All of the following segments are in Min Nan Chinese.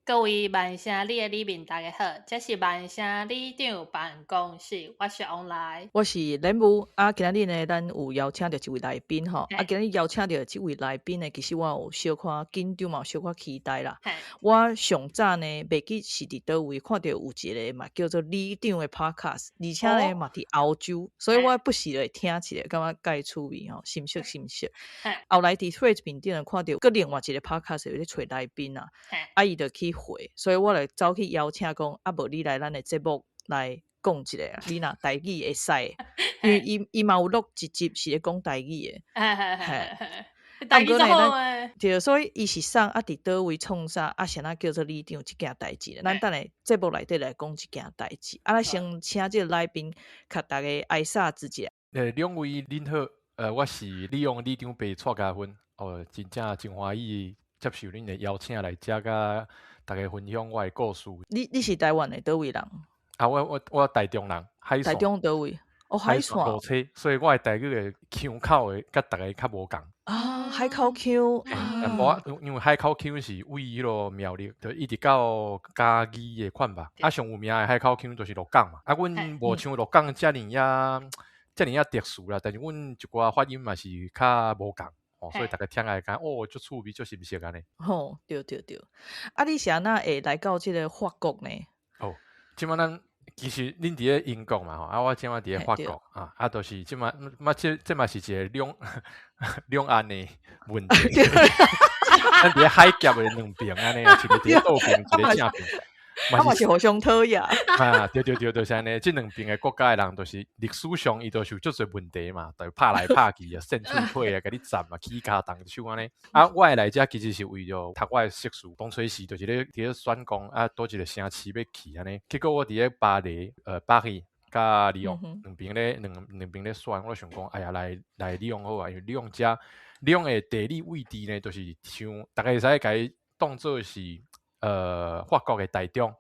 各位万城里的里民，大家好，這是萬城里長辦公室，我是王來，我是蓮霧。啊，今仔日呢，咱有邀請著一位來賓吼。啊，今日邀請著這位來賓呢，其實我有小可緊張嘛，有小可期待啦。我上早呢，袂記是佇佗位看著有一個嘛叫做里長的 podcast，而且呢嘛佇歐洲，所以我不時會聽一下，感覺蓋趣味吼，心熟心熟。後來佇 Threads 面頂看著閣另外一個 podcast 有咧揣來賓啊，啊，伊就去回，所以我就走去邀請講，啊，無你來咱的節目來講一下，你若台語會使，因為伊嘛有錄一集是咧講台語的。台語足好欸。對，所以伊是啥啊？佇佗位創啥啊？啥物叫做里長這件代誌？咱等下節目內底來講這件代誌。啊，咱先請這個來賓，共大家挨煞自己。兩位恁好，我是里昂里長伯蔡嘉芬，哦，真正真歡喜接受恁的邀請來遮佮大家分享我的故事。你是台灣的佗位人？啊，我台中人，海台中佗位？哦，海線。五車，所以我的台語的腔口會佮逐家較無仝。啊，海口腔。淡薄仔，因為海口腔是位彼囉苗栗，就一直到嘉義的款吧。啊，上有名的海口腔就是鹿港嘛。啊，阮無像鹿港遮爾仔遮爾仔特殊啦，但是阮一寡發音嘛是較無仝。哦，所以逐家聽來感覺哦，足趣味，足新鮮按呢。吼，對對對。啊，你是按怎會來到這個法國呢？哦，這馬咱其實恁佇咧英國嘛吼，啊，我這馬佇咧法國啊，啊，就是這馬嘛這嘛是一個兩岸的問題。咱佇咧海峽的兩邊按呢，一個佇咧倒邊，一個正邊。嘛是互相討厭。啊，對對對，就是按呢。這兩邊的國家的人，就是歷史上伊都是有足濟問題嘛，就拍來拍去啊，扇喙皮啊，共你戰啊，起跤動手按呢。啊，我會來遮其實是為著讀我的碩士，當初時就是咧佇咧選講啊，佗一個城市欲去按呢。結果我佇咧巴黎，巴黎佮里昂兩邊咧兩邊咧選，我想講，哎呀，來里昂好啊，因為里昂遮里昂的地理位置呢，就是像逐家會使共伊當做是法國的台中，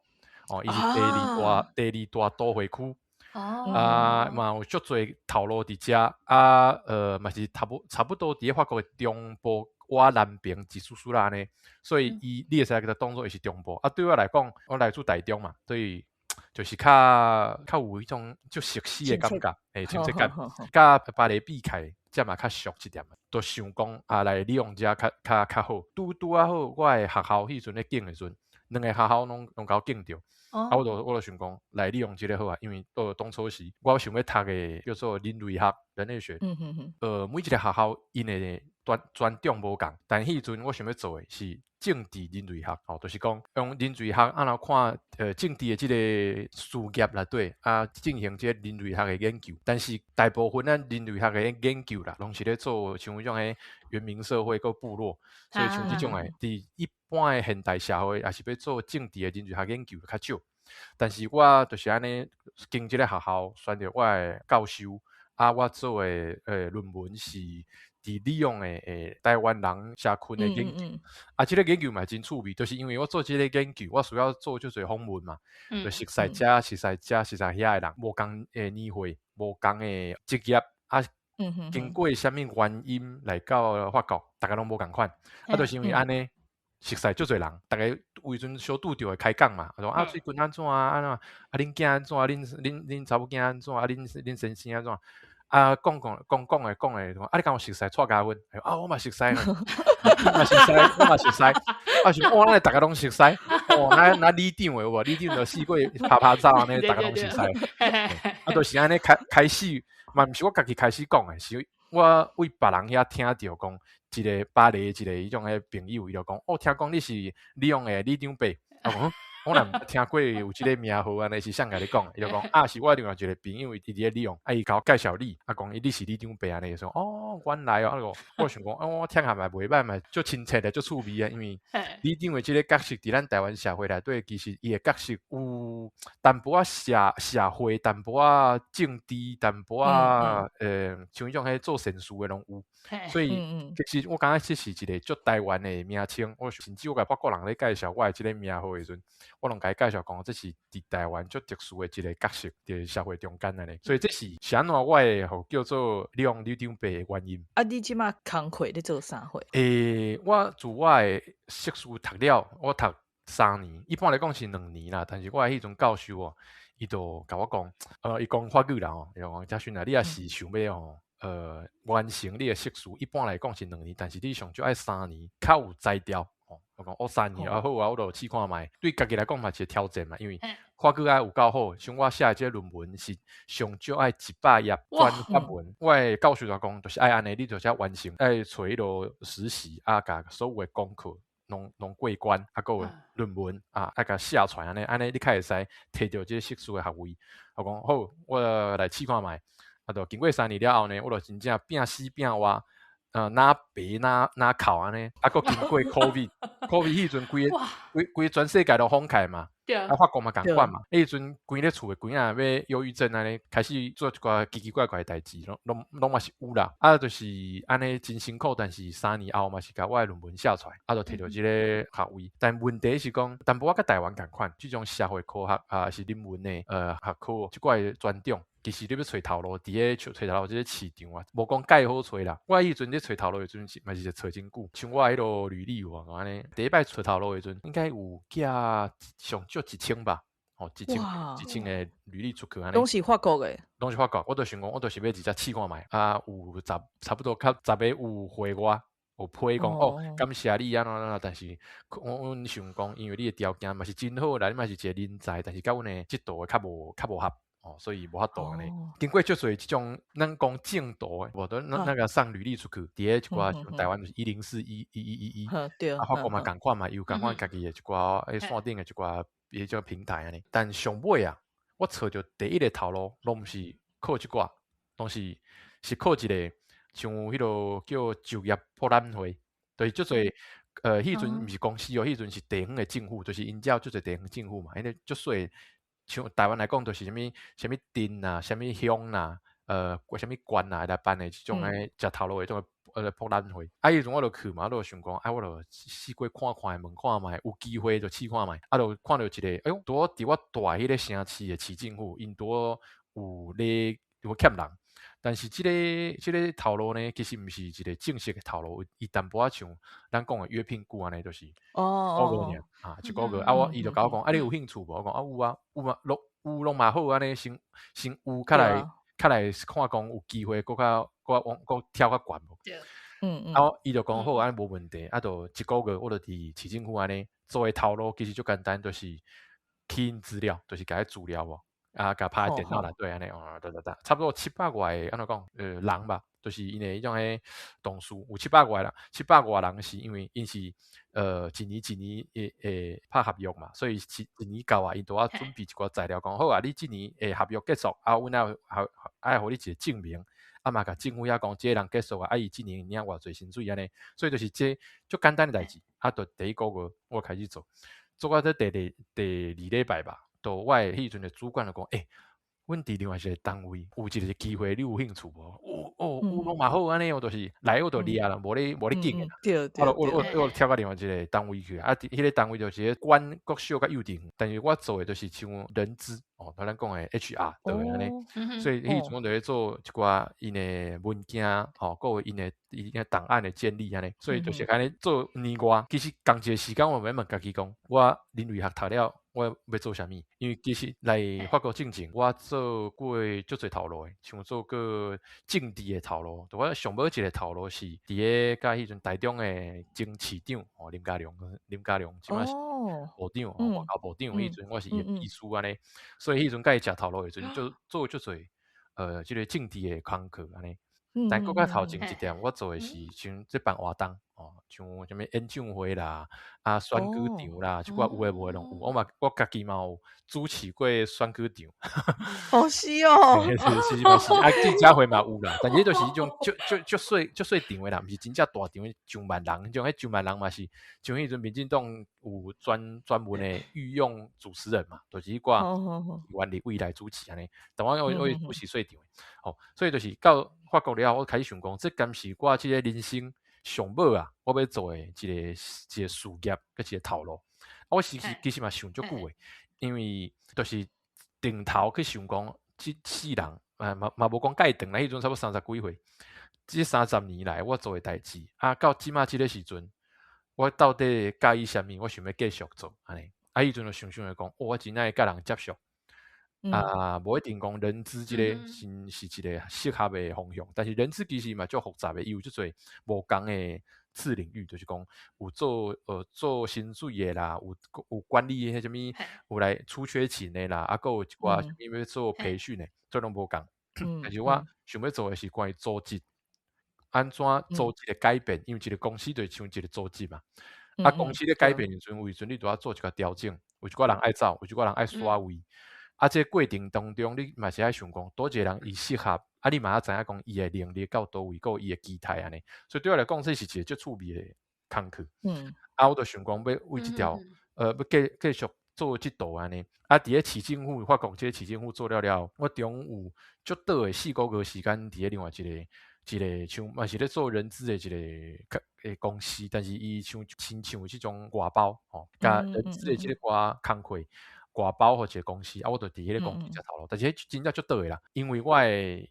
哦，伊是第二大都會區，啊，嘛有足濟頭路佇遮，啊，嘛是差不多佇咧法國的中部倚南邊一絲絲啦按呢，所以伊你會使共伊當做伊是中部。啊，對我來講，我來自台中嘛，所以就是較有彼種足熟悉的感覺，欸，親切感，佮巴黎比起來，這嘛較熟一點，就想講啊，來里昂遮較好。拄拄仔好，我的學校彼陣咧揀的時陣，兩個學校攏共我揀著，啊，我就想講來里昂這个好啊，因為當初時我想欲讀的叫做人類學，人類學。每一個學校𪜶的專長無仝，但彼陣我想欲做的是政治人類學，吼，就是講用人類學按怎看政治的這個事業內底啊，進行這個人類學的研究。但是大部分咱人類學的研究啦，攏是咧做像彼種的原民社會佮部落，所以像這種的，佇一般的現代社會，也是欲做政治的人類學研究較少。但是我就是按呢，經這个學校選著我的教授，啊，我做的論文是佇里昂的台灣人社群的研究。啊，這个研究嘛真趣味，就是因為我做這个研究，我需要做足濟訪問嘛，就熟似遮、熟似遮、熟似遐的人，無仝的年歲，無仝的職業，啊，經過啥物原因來到法國，逐家攏無仝款。啊，就是因為按呢，熟似足濟人，逐家有時陣小拄著會開講嘛，說啊，最近按怎啊，按怎啊，恁囝按怎啊，恁查某囝按怎啊，恁先生按怎啊，講講講講的講的，啊，你敢有熟似蔡嘉芬？啊，我嘛熟似，你嘛熟似，我嘛熟似，啊，想哇，咱逐家攏熟似，哦，那里長的有無？里長就四界拍拍照按呢，逐家攏熟似，啊，就是按呢開始，嘛毋是我家己開始講的，是我為別人遐聽著講，一個巴黎一個彼種的朋友，伊就講，哦，聽講你是里昂的里長伯，我講，我若毋聽過有這個名號按呢，是誰共你講？伊就講啊，是我另外一個朋友，伊佇咧里昂，啊，伊共我介紹你，啊，講伊你是里長伯按呢，說哦，原來哦，啊個，我想講，哦，我聽下嘛袂䆀嘛，足親切的，足趣味啊，因為里長的這個角色佇咱台灣社會內底，其實伊的角色有淡薄仔社會，淡薄仔政治，淡薄仔像彼種彼做善事的攏有，所以其實我感覺這是一個足台灣的名稱。我甚至我共法國人咧介紹我的這個名號的時陣，我攏共伊介紹講，這是佇台灣足特殊的一個角色，佇社會中間按呢。所以這是是按怎我會予叫做里昂里長伯的原因。啊，你這馬工課咧做啥貨？欸，我自我的碩士讀了，我讀3年，一般來講是2年啦，但是我彼陣教授哦，伊就共我講，伊講法語啦吼，伊講嘉勳啊，你若是想欲吼，完成你的碩士，一般來講是兩年，但是你上少愛三年，較有才調。吼，我講哦三年啊好啊，我就試看覓。對家己來講嘛是一個挑戰嘛，因為法語愛有夠好，像我寫的這個論文是上少愛100頁全法文。我的教授就講，就是愛按呢，你就是愛完成，愛揣彼落實習啊，共所有的功課攏過關，啊，閣有論文啊，愛共寫出來按呢，按呢你較會使提著這個碩士的學位。我講好，我來試看覓。啊，就經過三年了後呢，我就真正拼死拼活，哪爬哪哪哭按呢，啊，閣經過 COVID，COVID 彼陣規個規規全世界都封開嘛，啊，法國嘛仝款嘛，彼陣關咧厝的關啊，欲憂鬱症按呢，開始做一寡奇奇怪怪的代誌，攏攏攏嘛是有啦，啊，就是按呢真辛苦，但是三年後嘛是共我的論文寫出來，啊，就提著這個學位。但問題是講，淡薄仔佮台灣仝款，這種社會科學啊是人文的學科，這寡的專長。其實你欲揣頭路，佇咧揣頭路這個市場啊，無講蓋好揣啦。我彼陣咧揣頭路的時陣，嘛是揣真久。像我彼落履歷有無按呢？第一擺揣頭路的時陣，應該有寄上少一千吧？哦，一千1000個履歷出去按呢。攏是法國的？攏是法國。我就想講，我就是欲直接試看覓。啊，有十差不多較十个有回我，有批講哦，感謝你按怎按怎，但是我阮想講，因為你的條件嘛是真好啦，你嘛是一個人才，但是佮阮的制度較無較無合。哦，所以無法度按呢。經過足濟這種咱講正途的，無都咱那個送履歷出去，佇咧一寡像台灣就是104一一一一一，啊，法國嘛仝款嘛，伊有仝款家己的一寡彼線頂的一寡彼種平台按呢。但上尾啊，我揣著第一个頭路，攏毋是靠這寡，攏是是靠一個像彼落叫就業博覽會，就是足濟彼陣毋是公司哦，彼陣是地方的政府，就是𪜶遮足濟地方政府嘛，因為足細。像台灣來講，就是啥物啥物鎮啊，啥物鄉啦，啥物縣啊，來辦的這種的食頭路的這種博覽會。啊，彼陣我就去嘛，我就想講，啊，我就四界看看，問看覓，有機會就試看覓。啊，就看著一個，哎喲，拄好佇我蹛彼个城市的市政府，𪜶拄好有咧有欠人。但是這個這個頭路呢，其實毋是一個正式的頭路，伊淡薄仔像咱講的約聘僱按呢，就是一個月爾啊，一個月。啊，我伊就共我講，啊，你有興趣無？我講啊，有啊，有嘛，攏有攏嘛好按呢，先先有較來較來看講有機會閣較閣往閣跳較懸無？啊，伊就講好，按呢無問題。啊，就一個月我就佇市政府按呢做的頭路，其實足簡單，就是起𪜶資料，就是共彼資料無。啊，共拍佇電腦內底按呢，哦，噠噠噠，差不多七百外個按怎講？人吧，就是𪜶的彼種彼同事有七百外人，七百外人是因為𪜶是一年一年會會拍合約嘛，所以一年到啊，𪜶都愛準備一寡材料，講好啊，你這年的合約結束，啊，阮愛愛予你一個證明，啊嘛共政府遐講，這個人結束啊，啊伊這年領偌濟薪水按呢，所以就是這足簡單的代誌，啊，就第一個月我開始做，做到這第二第二禮拜吧。就我的彼陣的主管就講，欸，阮佇另外一個單位有一個機會，你有興趣無？有哦，有攏嘛好按呢，我就是來我就掠啦，無咧無咧緊的啦。我我我我跳到另外一個單位去，啊，彼個單位就是咧管國小佮幼稚園，但是我做的就是像人資哦，咱講的 HR 對按呢，所以彼陣我就咧做一寡𪜶的文件，吼，閣有𪜶的𪜶的檔案的建立按呢，所以就是按呢做年外，其實仝一個時間我欲問家己講，我人類學讀了，我欲做啥物？因為其實來法國進前，我做過足濟頭路的，像做過政治的頭路。我上尾一個頭路是佇咧佮彼陣台中的前市長哦林佳龍，林佳龍這馬是部長，外交部長。彼陣我是伊的秘書按呢，所以彼陣佮伊食頭路的時陣，就做足濟這個政治的工課按呢。但閣較頭前一點，我做的是像這辦活動哦，像啥物演唱會啦、啊選舉場啦，這寡有的無的攏有。我嘛我家己嘛有主持過選舉場。哦，是哦。是是是是，啊記者會嘛有啦，但是彼就是彼種足足足細足細場的啦，毋是真正大場的上萬人，彼種彼上萬人嘛是，像彼陣民進黨有專專門的御用主持人嘛，就是彼寡原立委來主持按呢。但我我我主持細場的，哦，所以就是到法國了後，我開始想講，這敢是我這個人生上尾啊，我欲做的一個一個事業，佮一個頭路。啊，我其實其實嘛想足久的，因為就是轉頭去想講，這世人啊嘛嘛無講蓋長啦，彼陣差不多三十幾歲，這三十年來我做的代誌，啊，到這馬這個時陣，我到底佮意啥物？我想欲繼續做按呢。啊，彼陣就想想咧講，哦，我真愛佮人接觸。啊，無一定講人資這个是一個適合的方向，但是人資其實嘛足複雜的，伊有足濟無仝的次領域，就是講有做薪水的啦，有管理彼啥物，有來出缺勤的啦，啊，閣有一寡啥物欲做培訓的，這攏無仝。但是我想欲做的是關於組織，按怎組織的改變，因為一個公司就像一個組織嘛。啊，公司咧改變的時陣，有時陣你都愛做一個調整，有一寡人愛走，有一寡人愛徙位。啊，這個過程當中，你嘛是愛想講，佗一個人伊適合，啊，你嘛愛知影講伊的能力到佗位，閣有伊的期待按呢。所以對我來講，這是一個足趣味的工課。啊，我就想講，欲為這條，欲繼續做這道按呢。啊，佇咧市政府，法國這个市政府做了了，我中有足短的4個月時間，佇咧另外一個像嘛是咧做人資的一個公司，但是伊像親像這種外包吼，共人資的這個寡工課外包予一個公司，啊，我就佇彼個公司食頭路，但是彼真正足短的啦，因為我的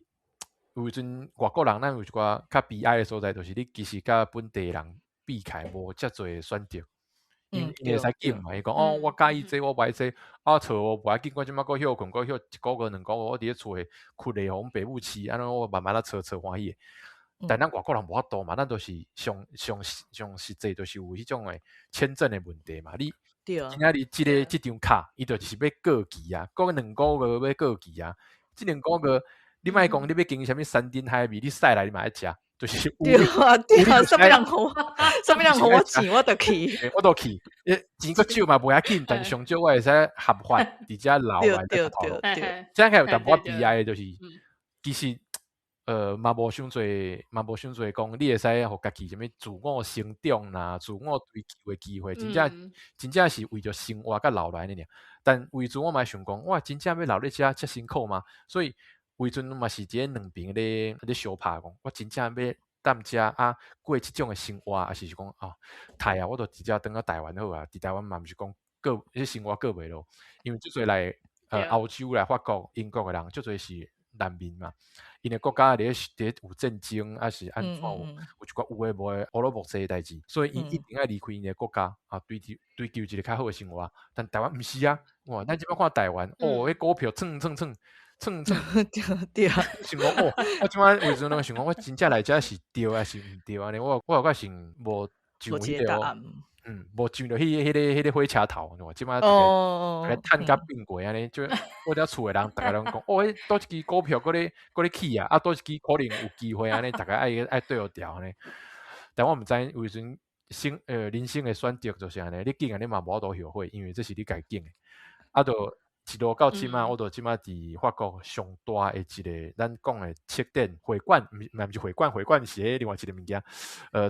有時陣外國人，咱有一寡較悲哀的所在，就是你其實佮本地人比起來無遮濟選擇，因會使揀嘛，伊講哦，我佮意這，我無愛這，啊，錯哦，無要緊，我這擺閣歇睏，閣歇一個月、2個月，我佇咧厝會睏咧，予阮爸母飼，按呢我慢慢仔揣揣歡喜的。但咱外國人無法度嘛，咱都是上上上實際，就是有彼種的簽證的問題嘛。你今仔日這張卡，伊就是欲過期啊，閣兩個月欲過期啊。這兩個月，你莫講你欲經啥物山珍海味，你駛來你嘛愛食，就是對啊對啊，啥物人予我，啥物人予我錢，我就去，我就去。錢閣少嘛無要緊，但上少我會使合法佇遮留來對對對。這樣有淡薄仔悲哀的，就是其實嘛無傷濟，嘛無傷濟講，你會使予家己啥物自我成長啦，自我追求的機會，真正真正是為著生活佮留來按呢爾。但為陣我嘛想講，我真正欲留咧遮遮辛苦嗎？所以為陣嘛是佇咧兩邊咧相拍講，我真正欲踮遮啊過這種的生活，抑是講哦，刣啊，我就直接轉到台灣好啊。佇台灣嘛毋是講過，彼生活過袂落，因為足濟來歐洲來法國、英國的人，足濟是難民嘛。𪜶的國家佇咧有戰爭，抑是按怎有一寡有的無的烏魯木齊的代誌，所以𪜶一定愛離開𪜶的國家啊，追求一個較好的生活。但台灣毋是啊，哇！咱這擺看台灣，哦，彼股票噌噌噌噌噌，對對啊。想講哦，我這擺有時陣攏想講，我真正來遮是對抑是毋對按呢？我有較先無上彼個。無上著彼個火車頭，這擺逐家趁甲變過按呢，就我佇厝的人，逐家攏講，哦，彼佗一支股票閣咧起啊，啊，佗一支可能有機會按呢，逐家愛對予牢按呢。但我毋知有時陣人生的選擇就是按呢，你揀啊，你嘛無法度後悔，因為這是你家己揀的。啊，就一路到這擺，我就這擺佇法國上大的一個咱講的策展會館，毋是會館，會館是彼另外一個物件。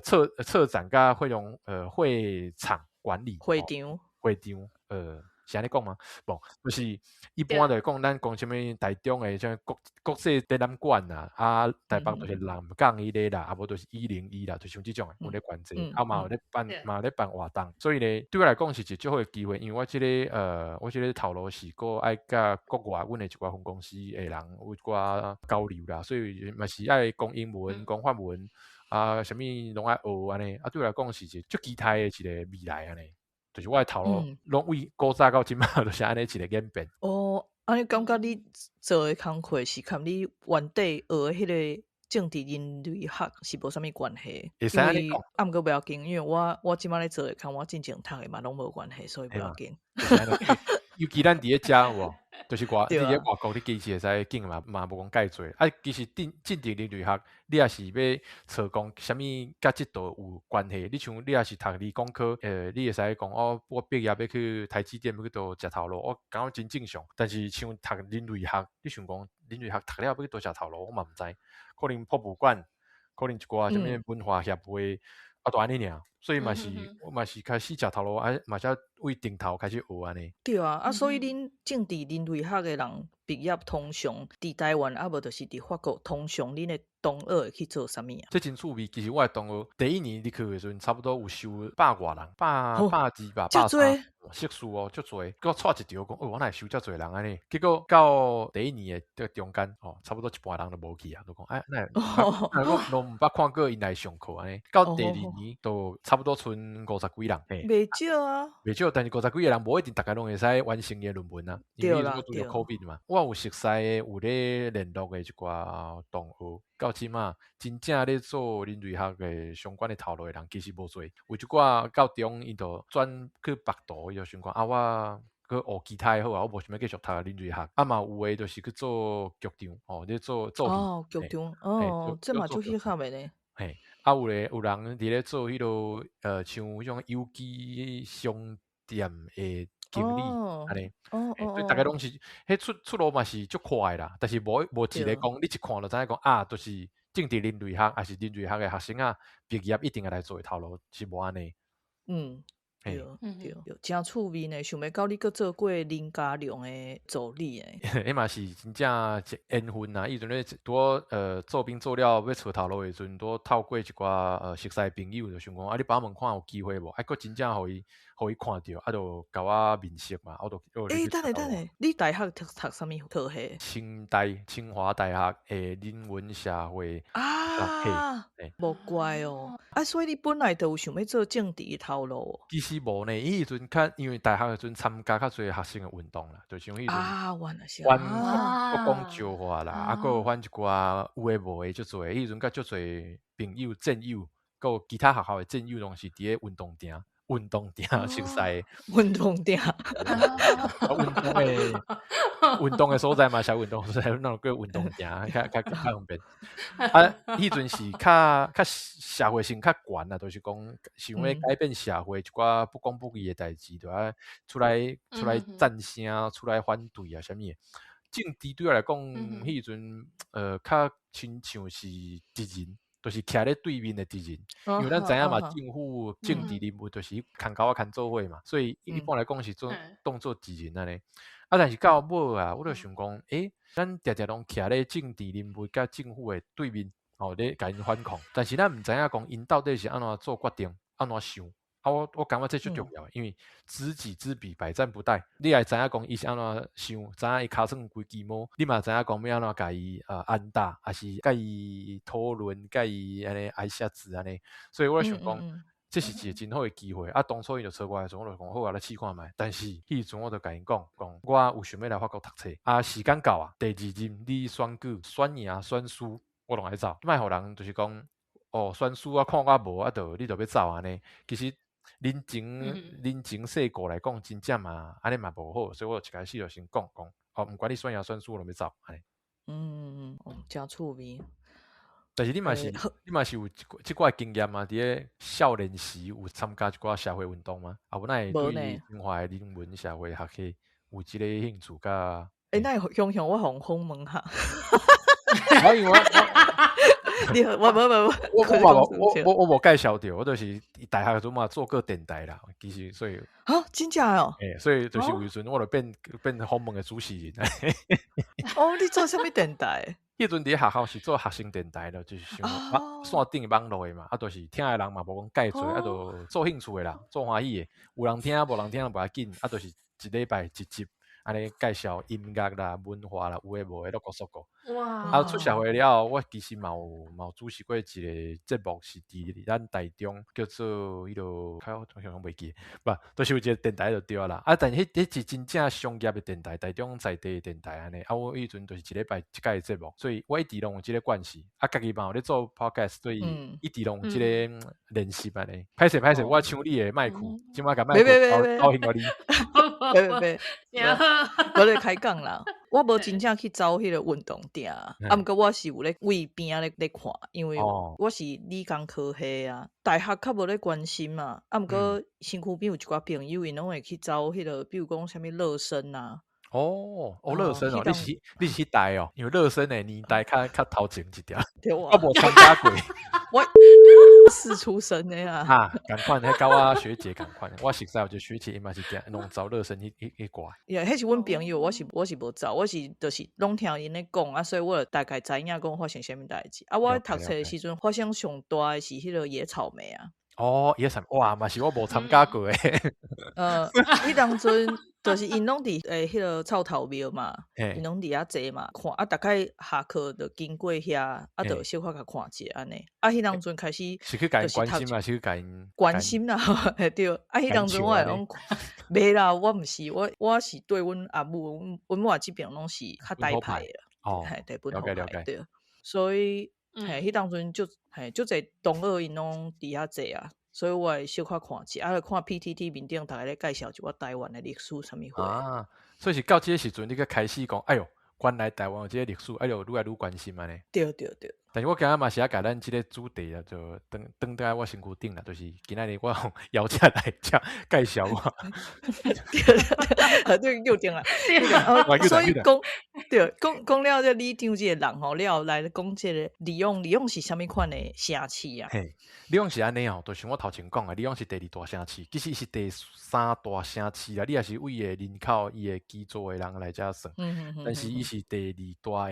策展佮會用會場管理會場會場，是按呢講嗎？無，就是一般就講咱講啥物台中的啥物國際展覽館啦，啊，台北就是南港彼个啦，啊無就是101啦，就像這種的有咧管這，啊嘛有咧辦嘛有咧辦活動，所以咧對我來講是一個足好的機會，因為我這個頭路是閣愛佮國外阮的一寡分公司的人有一寡交流啦，所以嘛是愛講英文、講法文，啊，啥物攏愛學按呢，啊對我來講是一個足期待的一個未來按呢。就是我的頭路攏為古早到這擺，就是按呢一個演變。哦，按呢感覺你做的工課是佮你原底學的彼個政治人類學是無啥物關係。會使按呢講。啊，毋過袂要緊，因為我這擺咧做的佮我進前讀的嘛攏無關係，所以袂要緊。尤其咱佇咧遮有無？就是佇咧外國，你其實會使揀嘛，嘛無講蓋濟。啊，其實政治人類學，你若是欲揣講啥物佮這道有關係，你像你若是讀理工科，你會使講哦，我畢業欲去台積電，欲去佗食頭路，我感覺真正常。但是像讀人類學，你想講人類學讀了欲去佗食頭路，我嘛毋知。可能博物館，可能一寡啥物文化協會，啊，就按呢爾。所以嘛是，我嘛是開始食頭路，啊，嘛是為頂頭開始學按呢。對啊，啊，所以恁政治人類學的人畢業，通常佇台灣，啊無就是佇法國，通常恁的同學會去做啥物啊？這真趣味。其實我的同學第一年入去的時陣，差不多有收百外人，百二吧，130，碩士哦，足濟。結果𤆬一條講，哦，我哪會收遮濟人按呢？結果到第一年的中間，哦，差不多一半人都無去啊，都講，哎，哪會，我攏毋捌看過𪜶來上課按呢。到第二年，就差不多賰50幾人，嘿。袂少啊。袂少，但是50幾个人無一定逐家攏會使完成伊的論文啊，因為彼陣閣拄著 COVID 嘛。我有熟似的有咧聯絡的一寡同學，到這馬真正咧做人類學的相關的頭路的人，其實無濟。有一寡到中伊就轉去北投，伊就想講啊，我去學其他的好啊，我無想欲繼續讀人類學。啊嘛有的就是去做劇場，哦，咧做做戲。哦，劇場，哦，這嘛足適合的呢。嘿，啊有咧有人佇咧做彼落，像彼種有機商店的經理，按呢，所以逐家攏是，彼出路嘛是足闊的啦，但是無無一个講，你一看就知影講啊，就是政治人類學，抑是人類學的學生啊，畢業一定會來做的頭路是無按呢。對對對，誠趣味呢，想欲到你閣做過林家龍的助理呢。彼嘛是真正緣分啊！彼陣咧拄好做兵做了欲揣頭路的時陣，拄好透過一寡熟似的朋友，就想講啊，你幫忙看有機會無？啊，閣真正予伊予伊看著，啊，就共我面試嘛，我就欸，等下等下，你大學讀讀啥物科系？清大清華大學的人文社會啊，無怪哦。啊，所以你本來就有想欲做政治的頭路哦？其實無呢，彼時陣較因為大學的時陣參加較濟學生的運動啦，就像彼陣啊，原來是阮國講石化啦，啊，閣有反一寡有的無的足濟，彼時陣佮足濟朋友戰友，閣有其他學校的戰友，攏是佇咧運動場。運動場熟似運動場，運動的運動的所在嘛，是運動所在，那種叫運動場，較較較方便。啊，彼陣是較較社會性較懸啦，就是講想欲改變社會一寡不公不義的代誌，就愛出來出來贊聲，出來反對啊，啥物的。政治對我來講，彼陣較親像是敵人。就是徛咧對面的敵人，因為咱知影嘛，政府政治人物就是牽勾仔牽做伙嘛，所以一般來講是做當做敵人按呢。啊，但是到尾啊，我就想講，欸，咱定定攏徛咧政治人物佮政府的對面，吼咧共𪜶反抗，但是咱毋知影講𪜶到底是按怎做決定，按怎想。啊，我感覺這足重要的，因為知己知彼，百戰不殆。你愛知影講伊是按怎想，知影伊尻川有幾支毛，你嘛知影講欲按怎共伊按打，抑是共伊討論，共伊按呢挨寫字按呢。所以我想講，這是一個真好的機會。啊，當初伊就找我的時陣，我就講好啊，來試看覓。但是彼時陣我就共𪜶講，講我有想欲來法國讀冊。啊，時間到啊，第二任你選舉選贏選輸，我攏愛走。莫予人就是講，哦，選輸啊，看我無啊，就你就欲走按呢。其實人情人情世故來講，真正嘛，按呢嘛無好，所以我一開始就先講講，哦，毋管你選贏選輸，我攏欲走，按呢。嗯嗯嗯，誠趣味。但是你嘛是，你嘛是有這寡經驗嘛？佇咧少年時有參加一寡社會運動嗎？啊，無哪會對清華的人文社會學系有這個興趣佮？欸，哪會雄雄我予訪問哈？我因為我你我無無無，我我我我無介紹著，我就是大學時陣嘛做過電台啦，其實所以啊，真正哦，欸，所以就是有時陣我就變變訪問的主持人。哦，你做啥物電台？彼陣佇學校是做學生電台咯，就是像線頂網路的嘛，啊，就是聽的人嘛無講蓋濟，啊，就做興趣的啦，做歡喜的，有人聽無人聽無要緊，啊，就是一禮拜一集。按呢介紹音樂啦、文化啦，有的無的攏告訴過。哇！啊，出社會了後，我其實嘛有嘛有主持過一個節目，是佇咱台中叫做彼落，我好像袂記，無，就是有一個電台就對啦。啊，但是彼彼是真正商業的電台，台中在地的電台按呢。啊，我彼陣就是一禮拜一擺的節目，所以我一直攏有這個慣勢。啊，家己嘛有咧做 podcast，所以一直攏有這個練習按呢。歹勢歹勢，我搶你的麥克，這擺共麥克交還予你。別別別，我咧開講啦，我無真正去走彼個運動場，啊，毋過我是有咧位邊仔咧咧看，因為我是理工科系啊，大學較無咧關心嘛，啊，毋過身軀邊有一寡朋友，𪜶攏會去走彼個，比如講啥物熱身啊。哦，哦，熱身哦，你是彼代哦，因為熱身的年代較較頭前一點，對啊，我無參加過。我是出身的啊。啊，仝款，彼佮我學姐仝款，我熟似有一個學姐，伊嘛是定攏走熱身彼彼彼掛。呀，彼是阮朋友，我是無走，我是就是攏聽𪜶咧講啊，所以我就大概知影講發生啥物代誌。啊，我讀冊的時陣發生上大的是彼個野草莓啊。哦，野草莓，哇，嘛是我無參加過的。彼當陣。就是𪜶攏佇彼个臭頭廟嘛，𪜶攏佇遐坐嘛，看啊，逐擺下課就經過遐，啊，就小可共看者按呢。啊，彼當陣開始是去共𪜶關心嘛，是去共𪜶關心啦，嘿對。啊，彼當陣我會講，袂啦，我毋是，我是對阮阿母，阮母這邊攏是較台派的，哦，嘿，對，本土派對。所以，嘿，彼當陣就嘿，足濟同學𪜶攏佇遐坐啊。所以我會小可看者，啊，就看 PTT 面頂逐家咧介紹一寡台灣的歷史啥物貨。啊，所以是到這個時陣，你才開始講，哎喲，原來台灣有這個歷史，哎喲，愈來愈關心按呢。對對對。但是我今仔嘛是愛共咱這個主題啊，就轉轉在我身軀頂啦，就是今仔日我邀請來遮介紹我。對對，又轉來。所以講，對，講講了這里長這個人吼，了來講這個里昂，里昂是啥物款的城市啊？嘿，里昂是按呢哦，就像我頭前講的，里昂是第二大城市，其實是第三大城市啦。你若是為的人口伊的居住的人來遮算，但是伊是第二大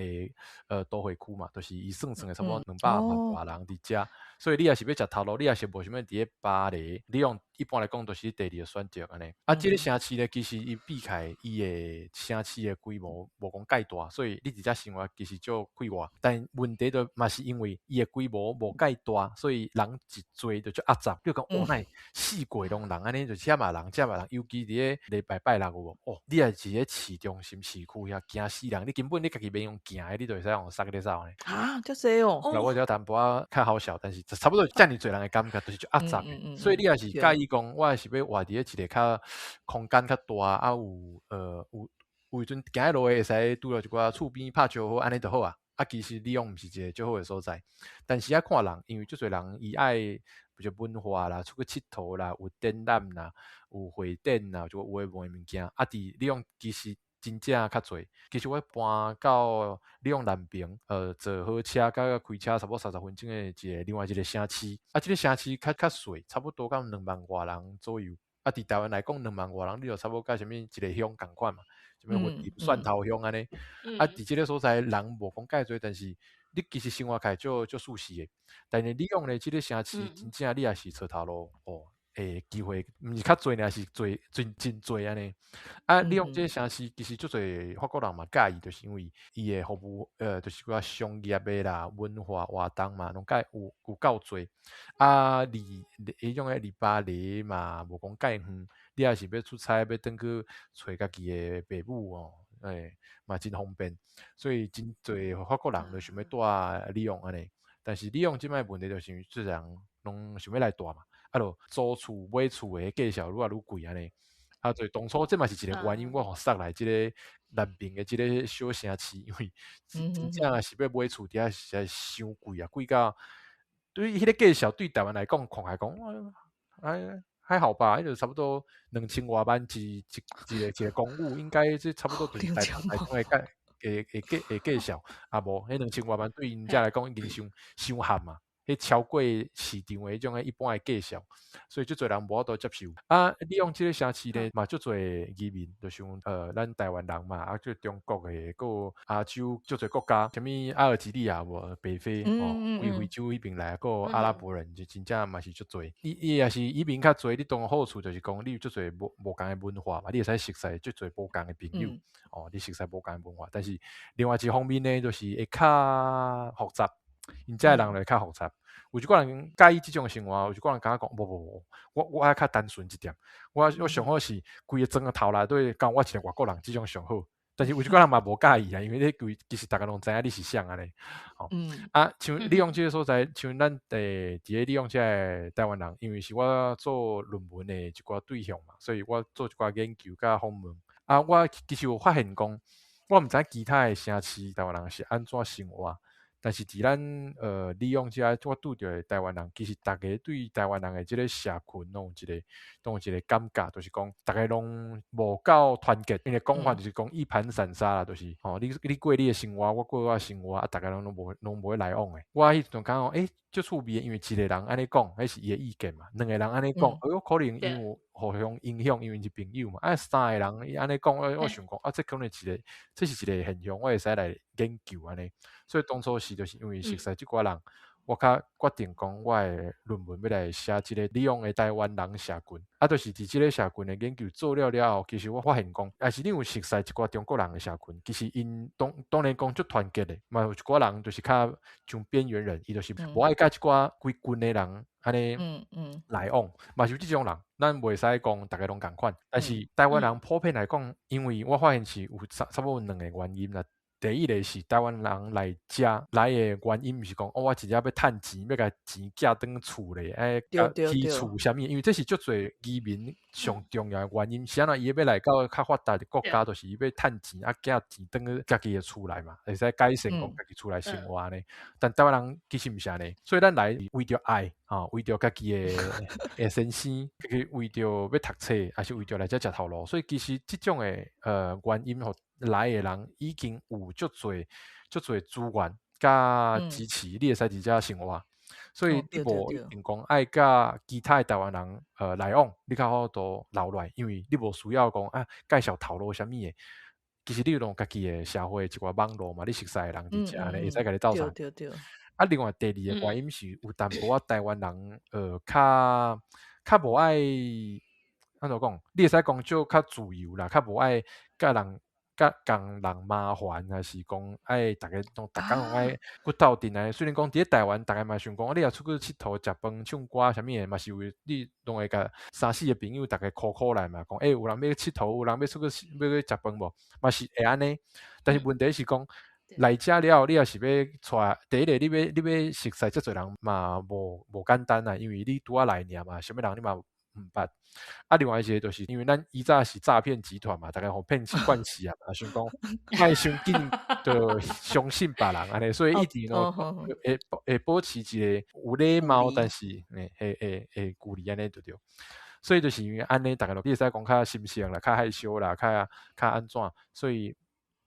的都會區嘛，就是伊算算的差不多200萬外人佇遮，所以你若是欲食頭路，你若是無想欲佇咧巴黎，里昂一般來講都是第二個選擇按呢。啊，這個城市咧，其實伊比起來伊的城市的規模無講蓋大，所以你佇遮生活其實足快活。但問題就嘛是因為伊的規模無蓋大，所以人一濟就足壓雜。比如講，哦，哪會四界攏人按呢，就遮嘛人，遮嘛人，尤其佇咧禮拜拜六有無？哦，你若是佇咧市中心市區遐驚死人，你根本你家己免用行的，你就會使予捒咧走呢。啊，遮濟哦！那我這淡薄仔較好笑，但是差不多遮爾濟人的感覺，就是足壓雜的。所以你若是佮意講，我是欲活佇咧一個較空間較大，啊有有有時陣行路會使拄著一寡厝邊拍招呼，按呢就好啊。啊，其實里昂毋是一個足好的所在，但是愛看人，因為足濟人伊愛比如文化啦，出去𨑨迌啦，有展覽啦，有會展啦，就有的無的物件。啊，佇里昂其實真正較濟。其實我搬到里昂南邊，坐火車佮開車差不多30分鐘的一個另外一個城市。啊，這個城市較細，差不多到2萬外人左右。啊，佇台灣來講，2萬外人，你就差不多佮啥物一個鄉仝款嘛，啥物雲林蒜頭鄉按呢。啊，佇這個所在人無講蓋濟，但是你其實生活起來足足舒適的。但是里昂咧，這個城市真正你若是揣頭路哦，機會毋是較濟，爾是濟真真濟按呢。啊，里昂這個城市其實足濟法國人嘛佮意，就是因為伊的服務，就是寡商業的啦、文化活動嘛，攏蓋有夠濟。啊，離彼種的離巴黎嘛無講蓋遠，你若是欲出差，欲轉去揣家己的爸母哦，嘛真方便。所以真濟法國人就想欲蹛里昂按呢。但是里昂這擺問題就是因為足濟人攏想欲來蹛嘛。啊，就租厝買厝的價數愈來愈貴按呢。啊，所以當初這嘛是一個原因，我予捒來這個南邊的這個小城市，因為真正是欲買厝佇遐實在傷貴啊，貴到對彼個價數對台灣來講，看起來講，哎，還好吧，彼就差不多2000外萬一一一個一個公寓，應該這差不多就是台台中的價會價數，啊無，彼2000外萬對𪜶遮來講已經傷傷譀啊。彼超過市場的彼種一般的價數，所以足濟人無法度接受。啊，里昂這個城市咧嘛，足濟移民，就像咱台灣人嘛，啊，這中國的，閣有亞洲足濟國家，啥物阿爾及利亞無北非哦，為非洲彼邊來，閣有阿拉伯人，就真正嘛是足濟。伊若是移民較濟，你當然好處就是講，你有足濟無仝的文化嘛，你會使熟似足濟無仝的朋友，哦，你熟似無仝的文化。但是另外一方面呢，就是會較複雜。𪜶遮的人就會較複雜，有一寡人佮意這種生活，有一寡人感覺講，無無無，我愛較單純一點，我上好是規个莊仔頭內底，敢有我一個外國人，這種上好。但是有一寡人嘛無佮意啊，因為你規其實逐家攏知影你是啥按呢。哦，啊，像里昂這個所在，像咱佇咧里昂這个台灣人，因為是我做論文的一寡對象嘛，所以我做一寡研究佮訪問。啊，我其實有發現講，我毋知其他的城市台灣人是按怎生活。但是佇咱里昂遮，我拄著的台灣人，其實逐家對台灣人的這個社群攏有一個，攏有一個感覺，就是講逐家攏無夠團結。𪜶的講法就是講一盤散沙啦，就是吼，你過你的生活，我過我的生活，啊，逐家攏無來往的。我彼時陣感覺，欸，足趣味的，因為一個人按呢講，彼是伊的意見嘛；兩個人按呢講，哎喲，可能𪜶有互相影響，因為是朋友嘛。啊，三個人伊按呢講，我想講，啊，這可能一個，這是一個現象，我會使來研究按呢。所以當初是就是因為熟似這寡人，我較決定講我的論文欲來寫這个里昂的台灣人社群。啊，就是佇這个社群的研究做了了後，其實我發現講，抑是你有熟似一寡中國人的社群，其實𪜶當然講足團結的，嘛有一寡人就是較像邊緣人，伊就是無愛佮一寡規群的人按呢來往，嘛是有這種人，咱袂使講逐个攏仝款。但是台灣人普遍來講，因為我發現是有差不多有兩個原因啦。第一个是台灣人來遮來的原因，毋是講哦，我真正欲趁錢，欲共錢寄轉厝咧，愛起厝啥物，因為這是足濟移民上重要的原因。是按怎伊欲來到較發達的國家，就是伊欲趁錢啊，寄錢轉去家己的厝內嘛，會使改善講家己厝內生活按呢。但台灣人其實毋是按呢，所以咱來為著愛，吼，為著家己的先生，家己為著欲讀冊，抑是為著來遮食頭路，所以其實這種的原因，予來的人已經有足濟足濟資源佮支持，你會使佇遮生活，所以你無一定講愛佮其他的台灣人來往，你較好都留落來，因為你無需要講啊介紹頭路啥物的，其實你有家己的社會一寡網路嘛，你熟似的人佇遮按呢會使共你鬥相。啊，另外第二个原因是有淡薄仔台灣人較無愛按怎講，你會使講少較自由啦，較無愛佮人佮共人麻煩，抑是講愛逐个攏逐工攏愛骨鬥陣來。雖然講佇咧台灣，逐个嘛想講，你若出去𨑨迌、食飯、唱歌啥物的，嘛是有你攏會共三四个朋友逐个 call call 來嘛，講欸有人欲𨑨迌，有人欲出去欲去食飯無？嘛是會按呢。但是問題是講來遮了後，你若是欲帶第一个，你欲熟似遮濟人嘛無簡單啊，因為你拄仔來爾嘛，啥物人你嘛毋捌。啊，另外一个就是因為咱以早是詐騙集團嘛，逐个予騙慣勢啊嘛，想講莫傷緊就相信別人按呢，所以一直攏會保持一个有禮貌，但是會距離按呢就對。所以就是因為按呢，逐个你會使講較心性啦，較害羞啦，較按怎，所以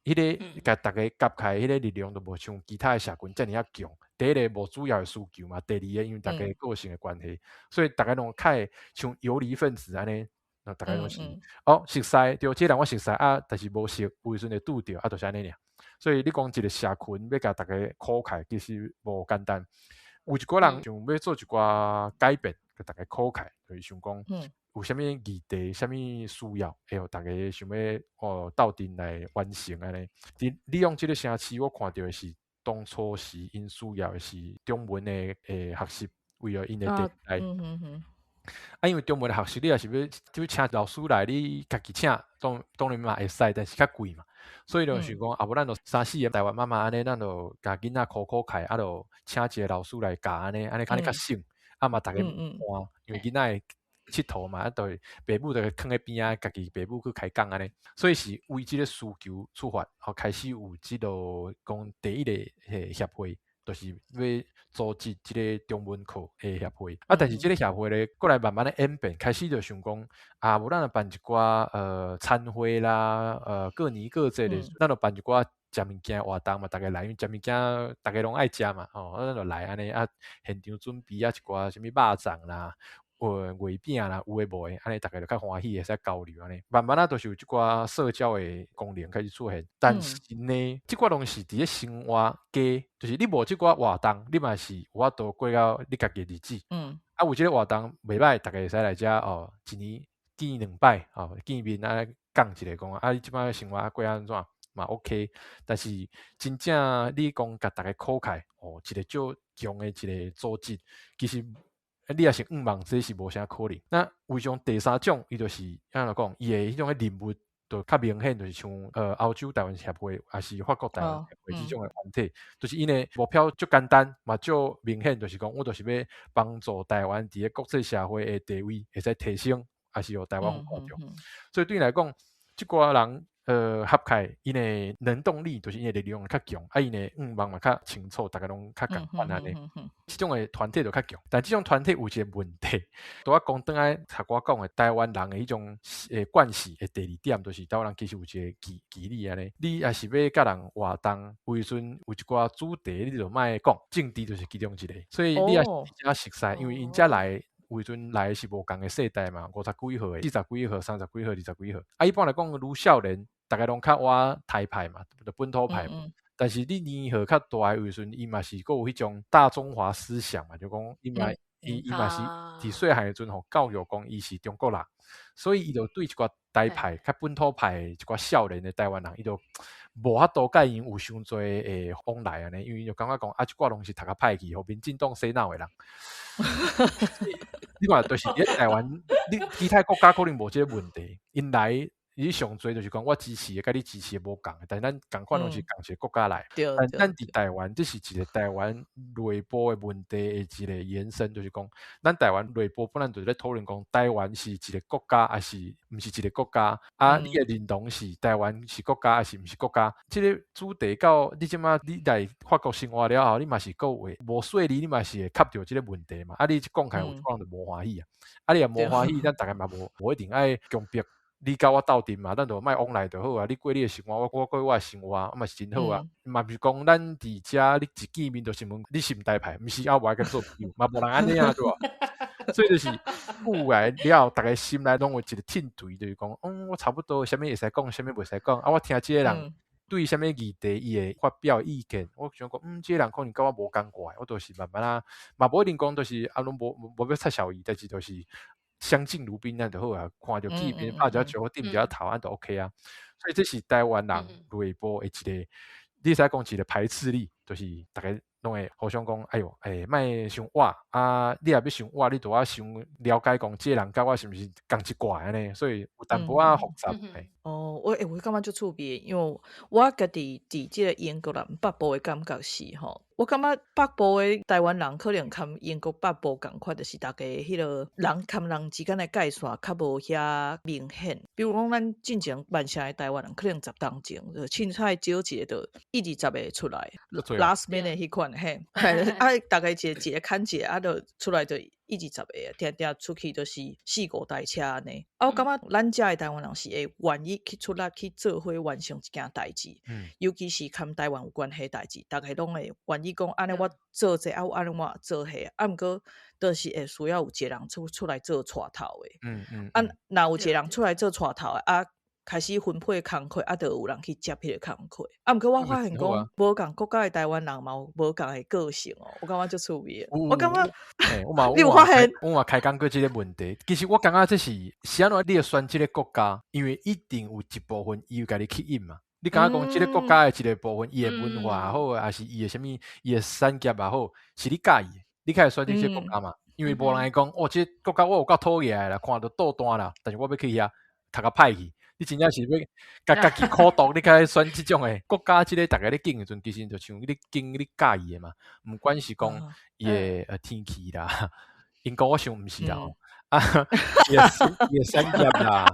彼个共逐个夾起來彼个力量就無像其他的社群遮爾仔強。第一个無主要的需求嘛，第二个因為逐家個性的關係，所以逐家攏較會像游離分子按呢，逐家攏是哦熟似，對，這个人我熟似啊，但是無熟，有時陣會拄著啊，就是按呢爾。所以你講一个社群欲共逐家箍起來，其實無簡單。有一寡人想欲做一寡改變，共逐家箍起來，就是想講有啥物議題、啥物需要，會予逐家想欲哦鬥陣來完成按呢。佇里昂這个城市，我看著的是當初時𪜶需要的是中文的學習，為著𪜶的第二代。啊，因為中文的學習，你若是欲請老師來，你家己請，當然嘛會使，但是較貴嘛。所以就想講，啊無咱就三四个台灣媽媽按呢，咱就共囡仔箍箍起來，啊，就請一個老師來教按呢，按呢按呢較省，啊嘛逐家換，因為囡仔會𨑨迌嘛，啊，就爸母就囥佇邊仔，家己爸母去開講按呢，所以是為這个需求出發，予開始有這个講第一個協會，就是欲組織這个中文課的協會。啊，但是這个協會咧，過來慢慢的演變，開始就想講，啊，無咱就辦一寡餐會啦，過年過節的，咱就辦一寡食物件活動嘛，逐家來，因為食物件逐家攏愛食嘛，吼，啊，咱就來按呢，啊，現場準備啊一寡啥物肉粽啦，月餅啦，有的無的，按呢逐家就較歡喜，會使交流按呢。慢慢仔就是有這寡社交的功能開始出現，但是呢，這寡攏是佇咧生活加，就是你無這寡活動，你嘛是有法度過到你家己的日子。啊，有這个活動袂䆀，逐家會使來遮哦，一年見兩擺哦，見面啊講一下講啊，你這擺生活過按怎嘛 OK。但是真正你講共逐家箍起來，哦，一個足強的一個組織，其實你若是向望，這是無啥可能。那為上第三種，伊就是按怎講，伊的彼種任務就較明顯，就是像歐洲台灣協會，抑是法國台灣協會這種的團體，就是𪜶的目標足簡單，嘛足明顯，就是講我就是欲幫助台灣佇咧國際社會的地位會使提升，抑是予台灣看著。所以對𪜶來講，這寡人合起來，𪜶的能動力就是𪜶的力量較強，啊，𪜶的願望嘛較清楚，逐家攏較仝款按呢。這種的團體就較強，但這種團體有一個問題，拄仔講轉來頭拄仔講的台灣人的彼種慣勢的第二點，就是台灣人其實有一個距離按呢。你若是欲佮人活動，有時陣有一寡主題，你就莫講，政治就是其中一個。所以你若是佇遮熟似，因為𪜶遮來有時陣來的是無仝的世代嘛，五十幾歲的、四十幾歲、三十幾歲、二十幾歲。啊，一般來講，愈少年，逐家攏較倚台派嘛，就本土派嘛。但是你年歲較大的時陣，伊嘛是閣有彼種大中華思想嘛，就講伊嘛伊嘛是佇細漢的時陣，予教育講伊是中國人，所以伊就對一寡台派較本土派的一寡少年的台灣人，伊就無法度佮𪜶有傷濟的往來按呢，因為伊就感覺講啊，這寡攏是讀較歹去，予民進黨洗腦的人。你看，就是佇咧台灣，你其他國家可能無這個問題，𪜶來伊上濟就是講我支持的，佮你支持的無仝，但是咱仝款攏是仝一個國家來。但咱佇台灣，這是一個台灣內部的問題的一個延伸，就是講，咱台灣內部本來就咧討論講，台灣是一個國家，抑是毋是一個國家？啊，你的認同是台灣是國家，抑是毋是國家？這個主題到你這馬你來法國生活了後，你嘛是閣會無細膩，你嘛是會磕著這個問題嘛？啊，你一講起來，有一寡人就無歡喜啊！啊，你若無歡喜，咱逐家嘛無一定愛強迫。你佮我鬥陣嘛，咱就莫往來就好啊。你過你的生活，我過我的生活，啊嘛是真好啊。嘛毋是講咱佇遮你一見面就是問你是毋台派，毋是啊，無愛佮做朋友，嘛無人按呢啊，對無？所以就是久來了後，逐家心內攏有一個秤槌，就是講，我差不多啥物會使講，啥物袂使講。啊，我聽這個人對啥物議題，伊會發表意見，我想講，這個人可能佮我無仝款，我就是慢慢啊，嘛無一定講就是啊，攏無無欲插潲伊，但是就是相敬如賓按呢就好啊，看著見面拍一下招呼，點一下頭，按呢就 OK 啊。所以這是台灣人內部的一個，你會使講一個排斥力，就是逐家攏會互相講，哎喲，欸，莫傷倚啊！你若欲傷倚，你就愛先了解講，這個人佮我是毋是仝一掛按呢？所以有淡薄仔複雜。哦，我感覺足趣味，因為我家己佇這個英國人北部的感覺是吼，我感覺北部的台灣人可能佮英國北部仝款，就是逐家彼個人佮人之間的界線較無遐明顯。比如講，咱進前曼城的台灣人，可能十冬前就凊彩招一個，就一二十個出來，last minute 彼款嘿，啊，逐家一个一个牽一個，啊，就出來就一二十個，定定出去就是四五台車按呢。啊，我感覺咱遮的台灣人是會願意去出力去做伙完成一件代誌，尤其是佮台灣有關係代誌，逐家攏會願意講，按呢我做這個，啊，按呢我做彼個，啊，毋過就是會需要有一個人出來做帶頭的。啊，若有一個人出來做帶頭的，啊，開始分配工課，啊，就有人去接彼個工課。啊，毋過我發現講，無仝國家的台灣人嘛有無仝的個性哦，我感覺足趣味的。我感覺，我嘛，你有發現？我嘛開講過這個問題。其實我感覺這是是按怎你會選這個國家，因為一定有一部分伊有共你吸引嘛。你感覺講這個國家的一個部分，伊的文化也好，抑是伊的啥物，伊的產業也好，是你佮意的，你較會選擇這個國家嘛？因為無人會講，哦，這個國家我有夠討厭的啦，看著倒彈啦，但是我欲去遐讀較歹去。你真正是欲共家己苦毒，你較愛選這種的國家。這个逐家咧揀的時陣，其實就像你揀你佮意的嘛。毋管是講伊的天氣啦，英國我想毋是啦，啊，伊的產業啦，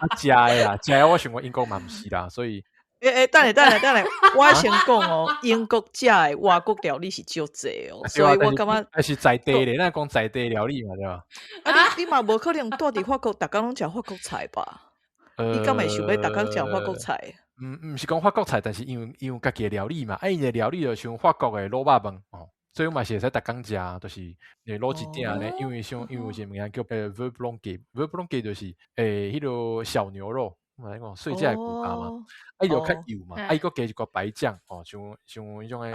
啊，食的啦，食的我想講英國嘛毋是啦，所以。欸欸，等下等下等下，我先講哦，英國食的外國料理是足濟哦，所以我感覺抑是在地咧，咱講在地料理嘛，對吧？啊，你嘛無可能蹛佇法國，逐工攏食法國菜吧？你敢會想欲逐工食法國菜？毋是講法國菜，但是因為家己的料理嘛，啊，𪜶的料理就像法國的滷肉飯哦，所以我嘛是會使逐工食，就是滷一鼎按呢，因為有一個物件叫veuf blanc，veuf blanc 就是彼个小牛肉，我來講細隻的牛肉嘛，啊，伊就較幼嘛，啊，伊閣加一寡白醬哦，像彼種的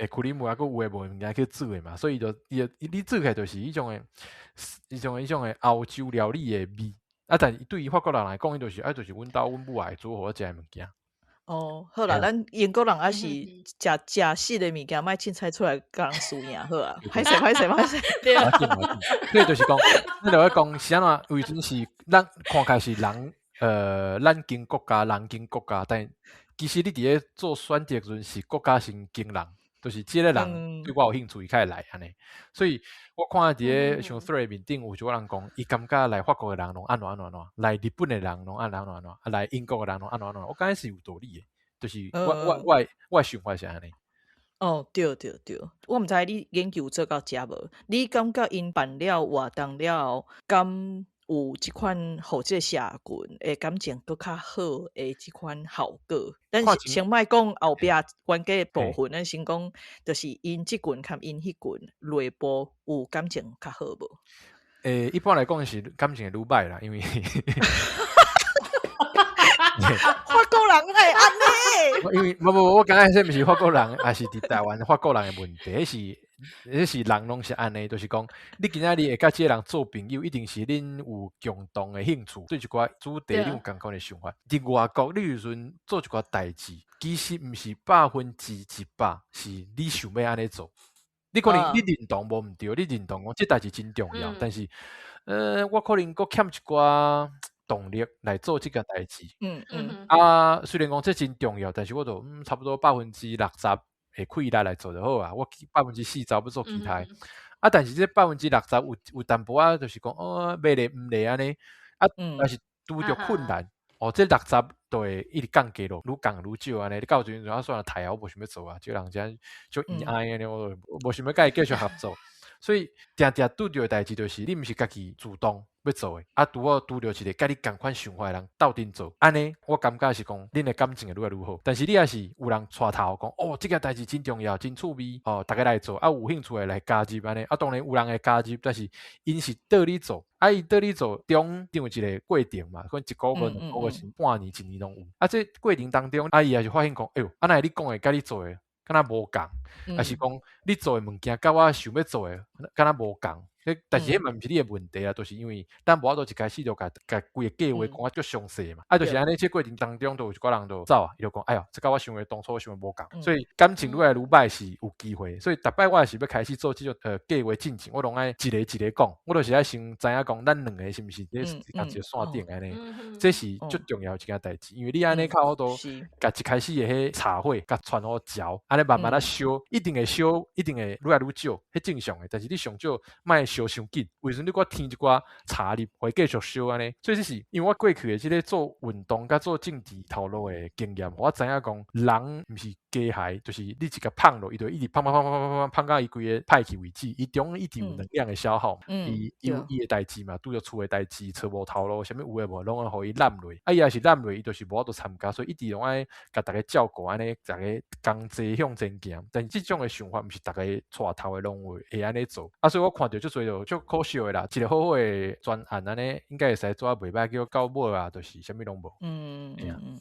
cream 啊，閣有的無的物件去做的嘛，所以就伊你做起來就是彼種的歐洲料理的味。啊，但是對於法國人來講，伊就是啊，就是阮兜阮母愛煮予我食的物件。哦，好啦，咱英國人抑是食食死的物件，莫凊彩出來共人輸贏好啊。歹勢歹勢歹勢。所以就是講，咱就咧講是按怎，有陣時咱看起來是人，咱間國家，人間國家，但其實你佇咧做選擇時陣，是國家先揀人。就是這個人對我有興趣，伊較會來按呢。所以我看佇咧像 Thread 面頂有一寡人講，伊感覺來法國的人攏按怎按怎按怎，來日本的人攏按怎按怎按怎，啊來英國的人攏按怎按怎，我感覺是有道理的，就是我的想法是按呢。哦，對對對，我毋知你研究做到遮無？你感覺𪜶辦了活動了後，敢有這款予這個社群的感情閣較好的這款效果？咱先莫講後壁冤家的部分，咱先講，就是𪜶這群佮𪜶彼群內部有感情較好無？一般來講是感情會愈歹啦，因為法國人會按呢？因為無無，我感覺這毋是法國人，抑是佇台灣法國人的問題，彼是人攏是按呢，就是講你今仔日會佮這個人做朋友，一定是恁有共同的興趣，對一寡主題你有仝款的想法。佇外國，你有時陣做一寡代誌，其實毋是100%是你想欲按呢做。你可能你認同無毋對，你認同講這代誌真重要，但是，我可能閣欠一寡動力來做這個代誌。啊，雖然講這真重要，但是我就差不多60%的氣力來做就好啊。我40%欲做其他的。啊，但是這60%有淡薄仔就是講哦，欲咧毋咧按呢。啊，但是拄著困難，哦，這六十就會一直降低落，愈降愈少按呢。你到時陣啊，算了，刣啊，我無想欲做啊，這個人真足圓愛按呢，我就無想欲佮伊繼續合作。所以定定拄著的代誌就是，你毋是家己主動欲做的，啊，拄好拄著一個佮你仝款想法的人鬥陣做，按呢，我感覺是講，恁的感情會愈來愈好。但是你若是有人帶頭講，哦，這個代誌真重要，真趣味，哦，逐家來做，啊，有興趣的來加入按呢，啊，當然有人會加入，但是𪜶是綴你做，啊，伊綴你做中間有一個過程嘛，可能一個月、2個月，是半年、一年攏有。啊，這過程當中，啊，伊也是發現講，哎喲，啊，哪會你講的佮你做的，敢若無仝，抑是講你做的物件佮我想欲做的，敢若無仝。但是彼嘛毋是你的問題啊，就是因為咱無法度一開始就共規个計劃講啊足詳細嘛。啊，就是按呢，這過程當中，就有一寡人就走啊，伊就講，哎喲，這佮我想的當初想的無仝，所以感情愈來愈歹是有機會。所以逐擺我若是欲開始做這種計劃進前，我攏愛一個一個講，我就是愛先知影講，咱兩個是毋是佇仝一個線頂按呢？這是足重要一件代誌，因為你按呢較好都共一開始的彼柴火共傳予焦，按呢慢慢仔燒，一定會燒，一定會愈來愈少，彼正常的。但是你上少莫燒傷緊，為啥你閣添一寡柴入，予伊繼續燒按呢？所以這是因為我過去的這个做運動佮做政治頭路的經驗，我知影講人毋是機械，就是你一共麭落，伊就一直麭麭麭麭麭麭麭到伊規个歹去為止，伊中一直有能量的消耗，伊有伊的代誌嘛，拄著厝的代誌，揣無頭路，啥物有的無，攏愛予伊攬落。啊，伊若是攬落，伊就是無法度參加，所以一直攏愛共逐家照顧，按呢，逐家共齊向前行。但是這種的想法，毋是逐个帶頭的攏會按呢做。啊，所以我看著足濟就足可惜的啦，一個好好的專案按呢，應該會使做啊袂歹，結果到尾啊，就是啥物攏無。嗯，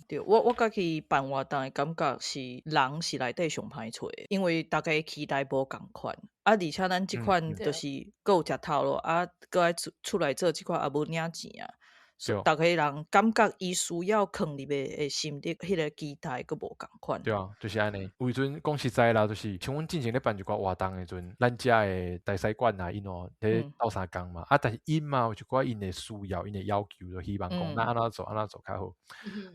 對，我家己辦活動的感覺是，人是內底上歹揣的，因為逐家期待無仝款，啊，而且咱這款就是閣有食頭路，啊，閣愛出來做這款也無領錢啊。逐家人感覺伊需要囥入的心力，彼個期待閣無仝款。對啊，就是按呢。有時陣講實在啦，就是像阮進前咧辦一寡活動的時陣，咱遮的大使館啊，𪜶哦咧鬥相共嘛。啊，但是𪜶嘛有一寡𪜶的需要，𪜶的要求，就希望講咱按怎做，按怎做較好。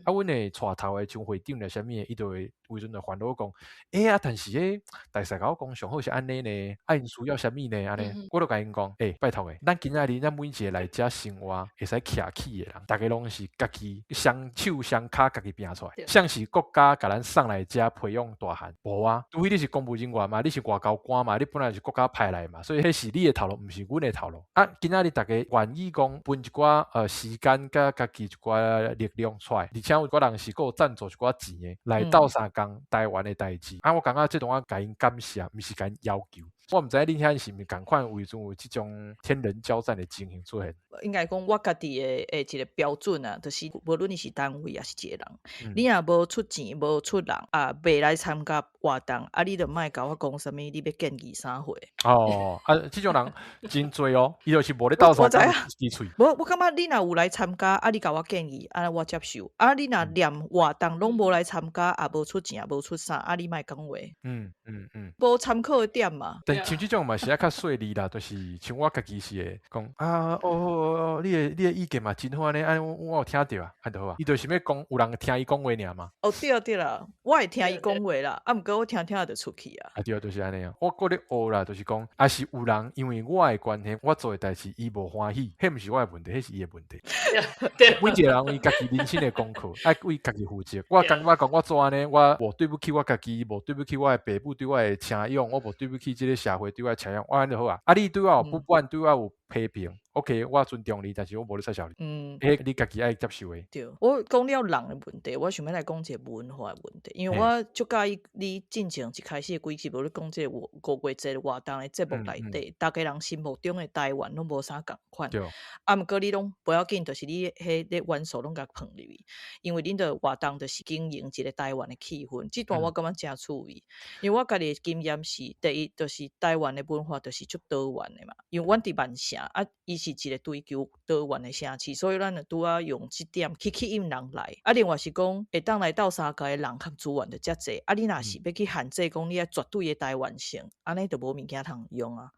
啊，阮的帶頭的像會長咧啥物的，伊就會有時陣就煩惱講，欸啊，但是彼大使共我講上好是按呢呢，啊，𪜶需要啥物呢？按呢，我就共𪜶講，欸，拜託的，咱今仔日咱每一個來遮生活會使徛起的人，逐家攏是家己雙手雙跤家己拚出來，啥是國家共咱送來遮培養大漢？無啊，除非你是公務人員嘛，你是外交官嘛，你本來是國家派來嘛，所以彼是你的頭路，毋是阮的頭路。啊，今仔日逐家願意講分一寡時間佮家己一寡力量出來，而且有寡人是閣有贊助一寡錢的來鬥相共台灣的代誌。啊，我感覺這種我共𪜶感謝，毋是共𪜶要求。我毋知恁遐是毋是仝款，有時陣有這種天人交戰的情形出現。應該講我家己的一個標準啊，就是無論你是單位抑是一個人，你若無出錢無出人啊，袂來參加活動啊，你就莫共我講啥物，你欲建議啥貨。哦，啊，這種人真濟哦，伊就是無咧鬥相共支喙。無，我感覺你若有來參加，啊，你共我建議，按呢我接受。啊，你若連活動攏無來參加，也無出錢，也無出啥，啊，你莫講話。無參考的點嘛。但像這種嘛是愛較細膩啦，就是像我家己是會講啊，哦哦哦，你的意見嘛真好按呢，按呢我有聽著啊，按就好啊。伊就是欲講有人聽伊講話爾嘛。哦，對啊對啦，我會聽伊講話啦，啊，毋過我聽聽就出去啊。啊對啊，就是按呢啊。我閣咧學啦，就是講，抑是有人因為我的關係，我做的代誌伊無歡喜，彼毋是我的問題，彼是伊的問題。每一個人伊家己人生的功課，愛為家己負責。我感覺講我做按呢，我無對不起我家己，無對不起我的爸母對我的請養，我無對不起這個社會對我的請養，我按呢就好啊。啊，你對我有不滿，對我有批評，OK，我尊重你，但是我無咧取笑你。彼你家己愛接受的。對，我講了人的問題，我想欲來講一个文化的問題，因為我足佮意你進前一開始的幾集，無咧講這個五月節活動的節目內底，逐家人心目中的台灣攏無啥仝款。啊，毋過你攏無要緊，就是你彼個元素攏共放入去，因為恁的活動就是經營一個台灣的氣氛。這段我感覺誠趣味，因為我家己的經驗是，第一就是台灣的文化就是足多元的嘛，因為阮佇曼城啊，伊是一個追求多元的城市，所以咱就拄仔用這點去吸引人來。啊，另外是講會當來鬥相共的人佮資源就遮濟。啊，你若是欲去限制講你愛絕對的台灣性，按呢就無物件通用啊。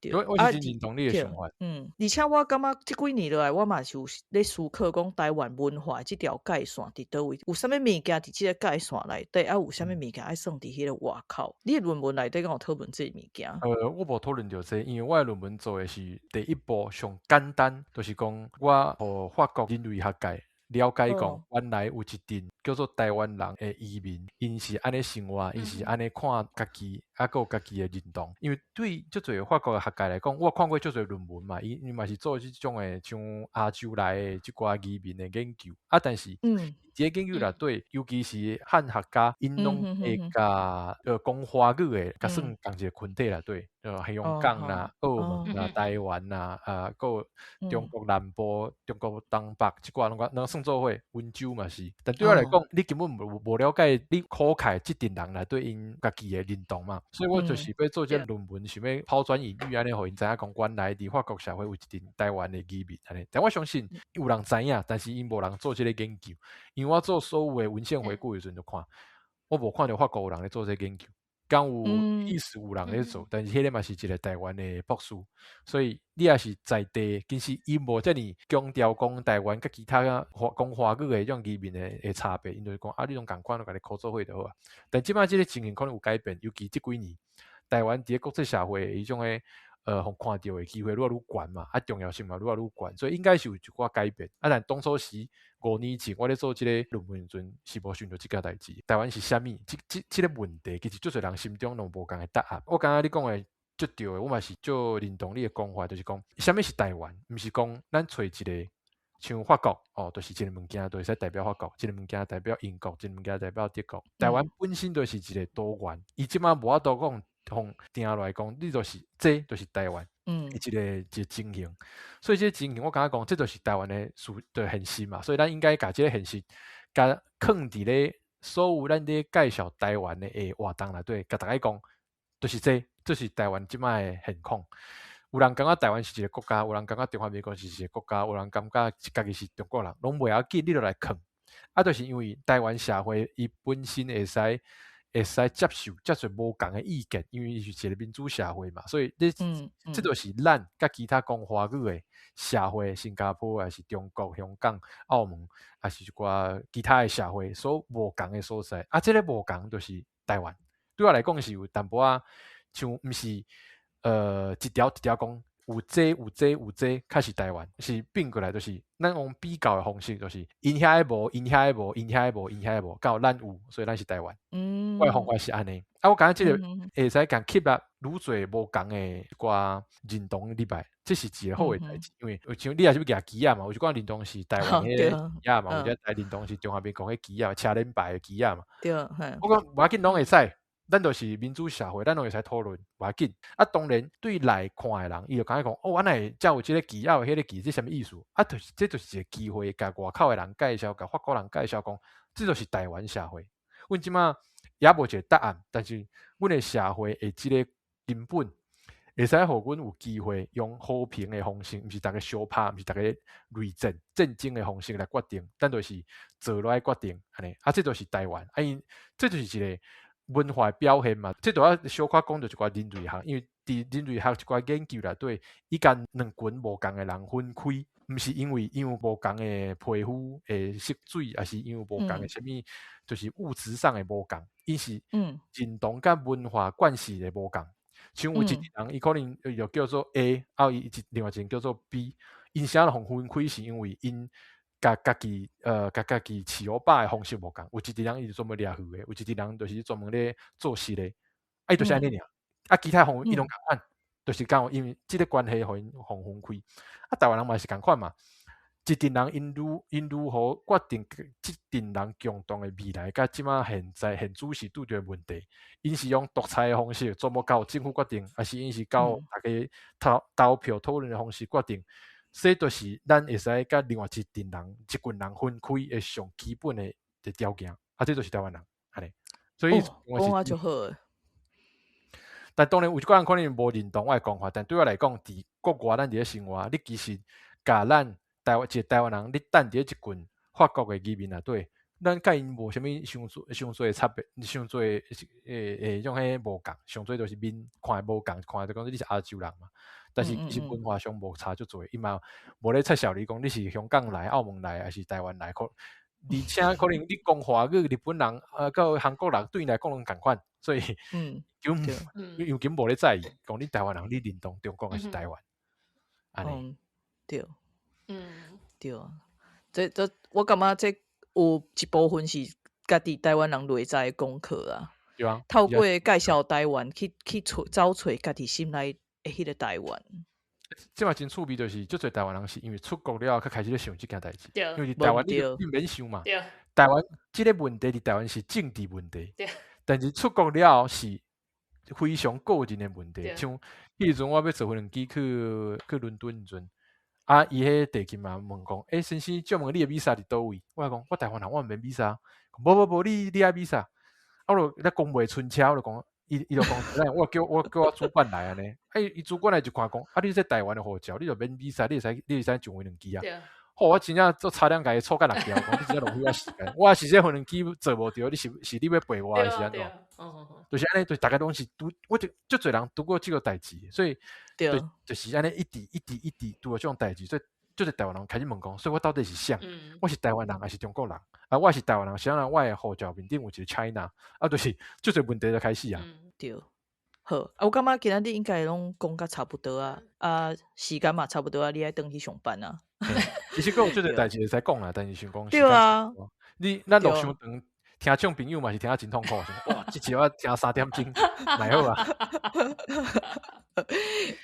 對，我是真認同你的想法。而且我感覺這幾年落來，我嘛是有咧思考講台灣文化這條界線佇佗位，有啥物物件佇這個界線內底，啊，有啥物物件愛算佇彼個外口？你的論文內底敢有討論這個物件？我無討論著這個，因為我的論文做的是第一步上簡單，就是講我予法國人類學界了解講，原來有一陣叫做台灣人的移民，𪜶是按呢生活，𪜶是按呢看家己，啊，閣有家己的認同。因為對足濟法國的學界來講，我有看過足濟論文嘛，𪜶嘛是做這種的像亞洲來的這寡移民的研究，啊，但是佇个研究內底，尤其是漢學家，𪜶攏會共講華語的，共算仝一个群體內底，香港啦、澳門啦、台灣啦，啊，閣有中國南部、中國東北這寡攏攏算做伙，溫州嘛是。但對我來講，你根本無了解你苦開這陣人內底𪜶家己的認同嘛，所以我就是欲做這個論文，想欲拋磚引玉按呢，予𪜶知影講，原來佇法國社會有一陣台灣的移民按呢。但我相信有人知影，但是𪜶無人做這个研究。因為我做所有的文獻回顧的時陣，就看，我無看著法國有人咧做這個研究，敢有意思有人咧做，但是彼个嘛是一個台灣的博士，所以你若是在地，其實伊無遮爾強調講台灣佮其他講華語的這種移民的差別，𪜶就是講啊，你攏仝款，攏共你箍做伙就好啊。但這擺這个情形可能有改變，尤其這幾年，台灣佇个國際社會彼種的予看著的機會愈來愈懸嘛，啊，重要性嘛愈來愈懸，所以應該是有一寡改變。啊，但當初時5年前我咧做這個論文時陣，是無想著這件代誌。台灣是啥物？這個問題，其實足濟人心中攏無仝的答案。我感覺你講的足對的，我嘛是足認同你的講法，就是講啥物是台灣，毋是講咱揣一個像法國哦，就是一个物件，就會使代表法國；一个物件代表英國，一个物件代表德國。台灣本身就是一個多元，伊這擺無法度講。予定落來講，你就是，這就是台灣，一个一个情形。所以這个情形，我感覺講，這就是台灣的事的現實嘛。所以咱應該共這个現實，共囥佇咧所有咱咧介紹台灣的活動內底，共大家講，就是這，這是台灣這擺的現況。有人感覺台灣是一个國家，有人感覺中華民國是一个國家，有人感覺家己是中國人，攏袂要緊，你就來囥。啊，就是因為台灣社會伊本身會使接受遮濟無仝的意見，因為伊是一个民主社會嘛，所以你這就是咱佮其他講華語的社會，新加坡抑是中國、香港、澳門，抑是一寡其他的社會所無仝的所在。啊，這个無仝就是台灣。對我來講是有淡薄仔像毋是一條一條講有這有這有這，較是台灣，是變過來就是咱用比較的方式，就是𪜶遐的無，𪜶遐的無，𪜶遐的無，𪜶遐的無，到咱有，所以咱是台灣。我的方法是按呢。啊，我感覺這个會使共吸納愈濟無仝的一寡認同入來，這是一個好的代誌。因為像你若是欲舉旗仔嘛，有一寡認同是台灣彼个旗仔嘛，有一寡認同是中華民國彼旗仔，車輪牌的旗仔嘛。我講無要緊，攏會使。咱就是民主社會，咱攏會使討論，無要緊。啊，當然對來看的人，伊就感覺講，哦，按呢會才有這个旗仔，有彼个旗，這啥物意思？啊，就是這就是一個機會，共外口的人介紹，共法國人介紹講，這就是台灣社會。阮這擺也無一個答案，但是阮的社會的這个根本，會使予阮有機會用和平的方式，毋是逐家相拍，毋是逐家內戰、戰爭的方式來決定，咱就是坐落來決定，按呢。啊，這就是台灣。啊，𪜶這就是一個文化表現嘛，這都要小可講著一寡人類學，因為佇人類學一寡研究內底，伊共兩群無仝的人分開，毋是因為𪜶有無仝的皮膚的色水，抑是𪜶有無仝的啥物，就是物質上的無仝，𪜶是認同佮文化慣勢的無仝。像有一個人，伊可能就叫做 A，啊，伊另外一個叫做 B，𪜶啥予分開是因為𪜶共家己飼予飽的方式無仝，有一個人伊就專門掠魚的，有一個人就是專門咧做事的，啊，伊就是按呢爾，啊，其他方伊攏仝款，就是講因為這个關係予𪜶予分開。啊，台灣人嘛是仝款嘛，一陣人𪜶如何決定這陣人共同的未來，佮這馬現在現主時拄著的問題，𪜶是用獨裁的方式全部交政府決定，抑是𪜶是交大家投票討論的方式決定？這就是咱會使佮另外一陣人、一群人分開的上基本的條件。啊，這就是台灣人，按呢。所以講啊就好。但當然有一寡人可能無認同我的講法，但對我來講，佇國外咱佇咧生活，你其實共咱台灣一个台灣人，你等佇咧一群法國的移民內底，咱佮𪜶無啥物傷傷濟差別，傷濟種彼無仝，上濟就是面看無仝，看就講你是亞洲人嘛。但是其實文化上無差足濟，伊嘛無咧插潲你講你是香港來、澳門來，抑是台灣來，可而且可能你講華語，日本人啊，佮韓國人對𪜶來講攏仝款，所以就尤其無咧在意，講你台灣人，你認同中國抑是台灣？按呢。對，對啊，這我感覺這有一部分是家己台灣人內在的功課啊。對啊，透過介紹台灣去揣找揣家己心內的彼个台灣。這嘛真趣味，就是足濟台灣人是因為出國了後，才開始咧想這件代誌。因為佇台灣你毋免想嘛。台灣這个問題佇台灣是政治問題。但是出國了後是非常個人的問題。像彼時陣我欲坐飛輪機去倫敦時陣，啊，伊彼地勤嘛問講：欸，先生，借問你的 visa 佇佗位？我講我台灣人，我毋免 visa。無無無，你愛 visa。啊，我就咧講袂出聲，我就講，伊就講，我叫我主管來按呢。啊，伊主管來就看講，啊，你這台灣的護照，你就免 visa，你會使上飛輪機啊。吼，我真正做差點共伊吵甲爛掉，講你真正浪費我時間。我是這飛輪機坐無著，你是你欲陪我，還是按怎？就是按呢，就逐家攏是拄，我就足濟人拄過這個代誌，所以就是按呢一直一直一直拄著這種代誌，所以足濟台灣人開始問講，所以我到底是啥？我是台灣人抑是中國人？啊，我是台灣人，啥人我的護照面頂有一個 China，啊，就是足濟問題就開始啊。對，好，啊，我感覺今仔日應該攏講甲差不多啊，啊，時間嘛差不多啊，你愛轉去上班啊。其實閣有足濟代誌會使講啦，但是想講對啊，你咱錄傷長，聽眾朋友嘛是聽得真痛苦，哇，這集我聽3點鐘，來好啊。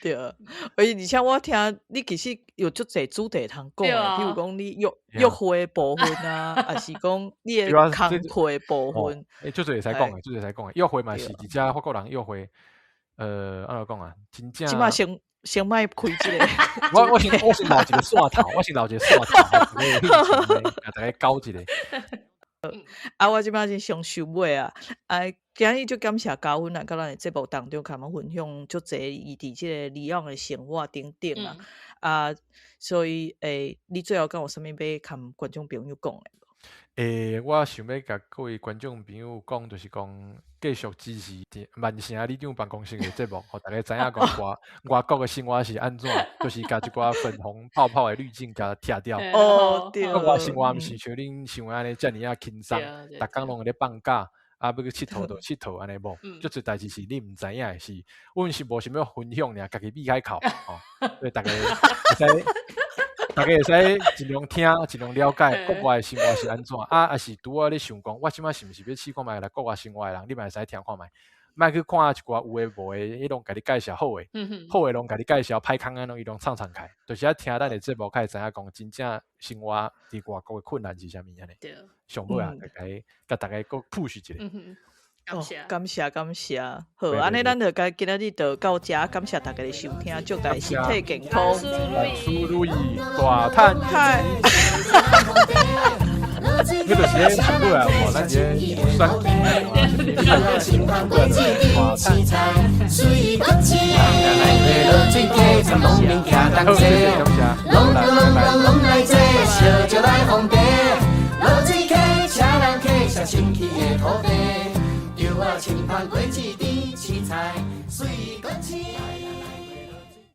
對啊，而且我聽你其實有足濟主題通講的，比如講你約會部分啊，抑是講你的工課部分。欸，足濟會使講的，足濟會使講的。約會嘛是，而且法國人約會，按怎講啊？真正。這馬先莫開這个。我先留一個線頭，我先留一個線頭，有興趣共大家交一下。啊，我這擺是上收尾啊！啊，今日足感謝嘉芬啊，佮咱的節目當中，共阮分享足濟伊佇這个里昂的生活等等啊。啊，所以你最後敢有啥物欲共觀眾朋友講的無？我想欲共各位觀眾朋友講，就是講繼續支持曼城里長辦公室的節目，予大家知影講外國的生活是按怎，就是共一寡粉紅泡泡的濾鏡共拆掉。哦，對。國外生活毋是像恁想的按呢遮爾仔輕鬆，逐工攏會咧放假，啊，欲去𨑨迌就𨑨迌按呢無？足濟代誌是你毋知影的，是阮是無想欲分享爾，家己避開口，吼，所以大家會使。大家會使盡量聽，盡量了解國外的生活是按怎。啊，抑是拄仔咧想講，我這擺是毋是欲試看覓來國外生活的人，你嘛會使聽看覓，莫去看一寡有的無的，彼攏共你介紹好的，好的攏共你介紹，歹康仔攏伊攏藏藏起。就是愛聽咱的節目，較會知影講真正生活佇外國的困難是啥物按呢。上尾啊，共大家閣 push 一下。感謝，感謝感謝，好，按呢咱就該今仔日就到遮，感謝大家的收聽，祝大家身體健康，萬事如意，大趁錢。這就是咧上尾啊，無咱這個選好，謝謝感謝，好啦，拜拜。